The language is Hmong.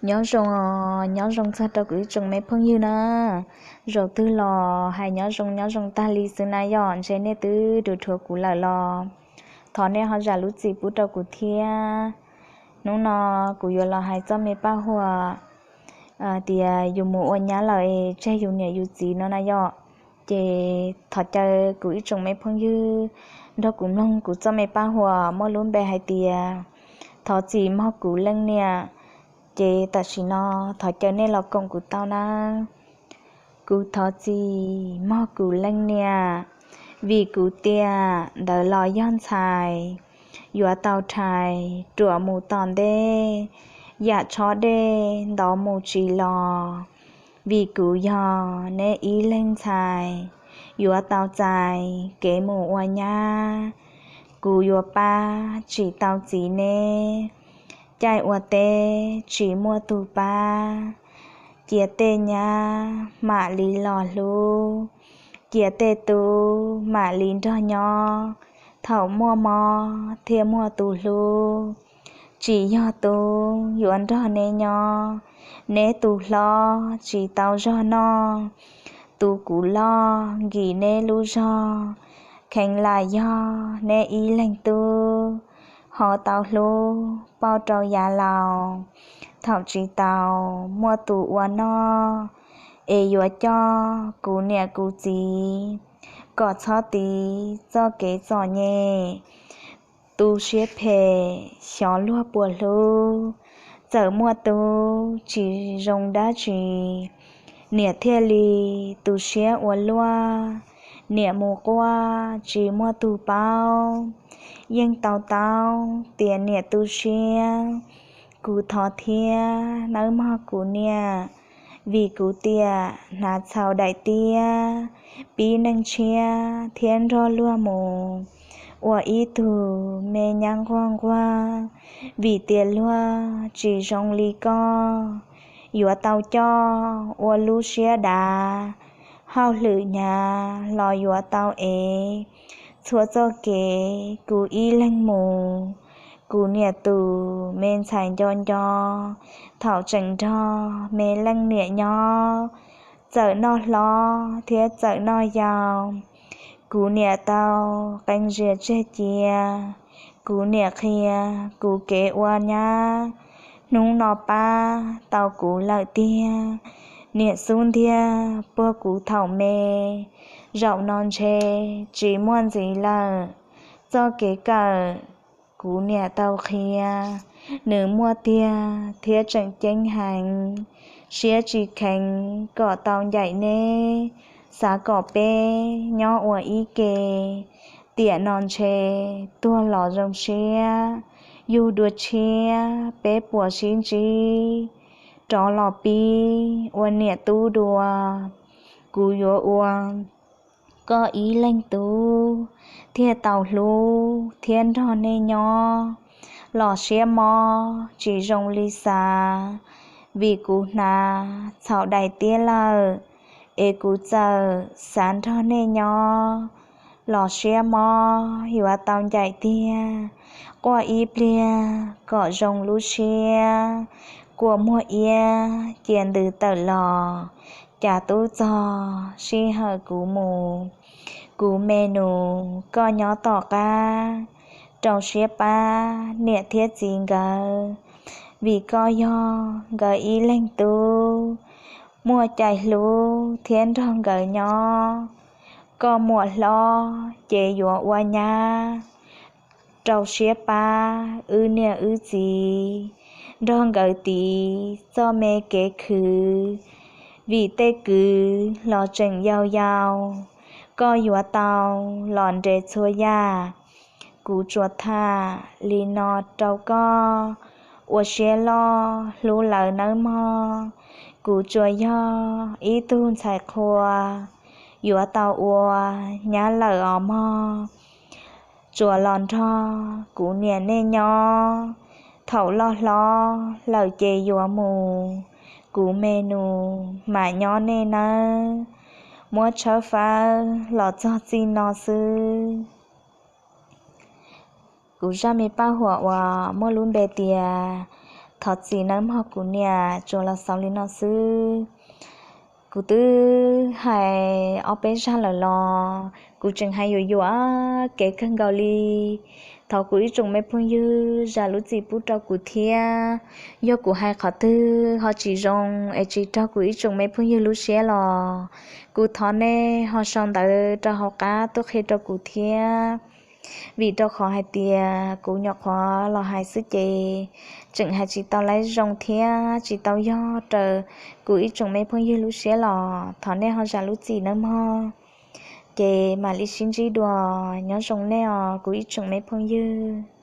Nyob zoo, nyob zoo txog rau kuv ib tsoom me phooj ywg na. Zaum twg los hais nyob zoo nyob zoo tag li xwb na yom, ntshe nej twb dhuav kuv lawm los thov nej ho zam lub txim pub rau kuv thiab. Hnub no kuv yuav los hais txoj me paj huam tias yus mus ua nyab lawm es tseg yus niam yus txiv no na yom. Ces thov caw kuv ib tsoom me phooj ywg nrog kuv mloog kuv txoj me paj huam muaj lub npe hais tias thov txim mog kuv leej niam. Ces tam sim no thov caw nej los koom kuv tau na. Kuv thov txim mog kuv leej niam, vim kuv tiam ntawd los yog ntxhais, yuav tau rhais ruam mus tom ntej, yam tshob dej ntov mus tsis los. Vim kuv yog neb ib leeg ntxhais, yuav tau txais kev mus ua nyab. Kuv yuav pab tsis tau txiv neb, caij ua teb tsis muaj tus pab. Cia tej nyab mam li los hlub, cia tej tub mam li nrog nyob. Thaum muaj mob thiaj muaj tus hlub, tsis yog tub yuav nrog neb nyob. Neb tus hlob tsis tau zog noj, tus kuv loj nkim neb lub zog. Kheev lam yog neb ib leeg tub, ho tau hlub pauj rau yav laus. Thaum tsis tau muaj tus ua noj, es yuav coj kuv niam kuv txiv kom txhob tiv txoj kev txom nyem. Tu siab phem xyov luag puas hlub, txawm muaj tub tsis zoo dab tsi, niam thiaj li tu siab ua luaj. Niam mus quaj tsis muaj tus paub, yeej tau taub tias niam tu siab. Kuv thov thiab nawb mog kuv niam, vim kuv tiam hnav txhaum daim tiab, pib neej tshiab thiab nrog luag mus ua ib tug me nyab nquag nquag. Vim tias luag tsis zoo li koj, yuav tau coj ua lub siab dav, hauj lwm hnyav los yuav tau ev. Txhua txoj kev kuv ib leeg mus, kuv niam tus me ntxhais nco nco. Thaum tseem nrog me leej niam nyob, txawm noj hlob thiab txawm noj yau, kuv niam tau qee zias tseg cia. Kuv niam qhia kuv kev ua nyab, hnub no pab tau kuv lawm tiag. Niam xub ntiag puag kuv thaum me, zaum no ntshe tsis muaj ntxiv lawm. Txoj kev kawm kuv niam tau qhia, nws muaj tiag thiab tseem ceeb heev. Siab tsis kheev kom tau ncaim neb, xav kom peb nyob ua ib ke. Tiam no ntshe tuag los zoo siab, yug dua tshiab peb puas sib ntsib. Rov los pib ua niam tub dua, kuv yuav ua koj ib leeg tub, thiaj tau hlub thiab nrog nej nyob. Los siab mob tsis zoo li xav, vim kuv hnav txhaum daim tiab lawm, es kuv txawm xav nrog nej nyob. Los siab mob yuav tau ncaim tiag, quaj ib pliag kom zoo lub siab. Kua muag iab cia ntws tawm los, cas tub txog sij hawm kuv mus. Kuv me nus koj nyob tom qab, rau siab pab niam thiab txiv nkawd, vim koj yog nkawd ib leeg tub, muaj cai hlub thiab nrog nkawd nyob. Koj muam hlob ces yuav ua nyab, rau siab pab wb niam wb txiv, nrog nkawd tiv txoj me kev khwv. Vim tej kwv los tseem yau yau, koj yuav tau los nres txhua yam. Kuv tsuas tham li no rau koj, ua siab loj hlub lawv nawb mog. Kuv tsuas yog ib tug ntxhais qhua, yuav tau ua nyab lawm os mog. Tsuas los nrog kuv niam nej nyob, thaum loj hlob lawm ces yuav mus, kuv me nus mam nyob nej nawb. Muab tshawb fawb los txog txij no xwb. Kuv zaj me paj huam uas muaj lub npe tias Thov txim nawb mog kuv niam, tsuas los xaus li no xwb. Kuv twb hais ob peb zag lawm los kuv tseem hais yuam yuam kev kawg nkaus li. Thov kuv ib tsoom me phooj ywg zam lub txim pub rau kuv thiab. Yog kuv hais qhov twg ho tsis zoo es tsis raug kuv ib tsoom me phooj ywg lub siab los kuv thov nej ho sau ntawv rau hauv qab tuaj qhia rau kuv thiab. Vim rau qhov hais tias kuv nyuam qhuav los hais xwb ces tseem hais tsis tau laib zoo thiab tsis tau yog raws kuv ib tsoom me phooj ywg lub siab los thov nej ho zam lub txim nawb mog. Ces mam li sib ntsib dua, nyob zoo nej os kuv ib tsoom me phooj ywg.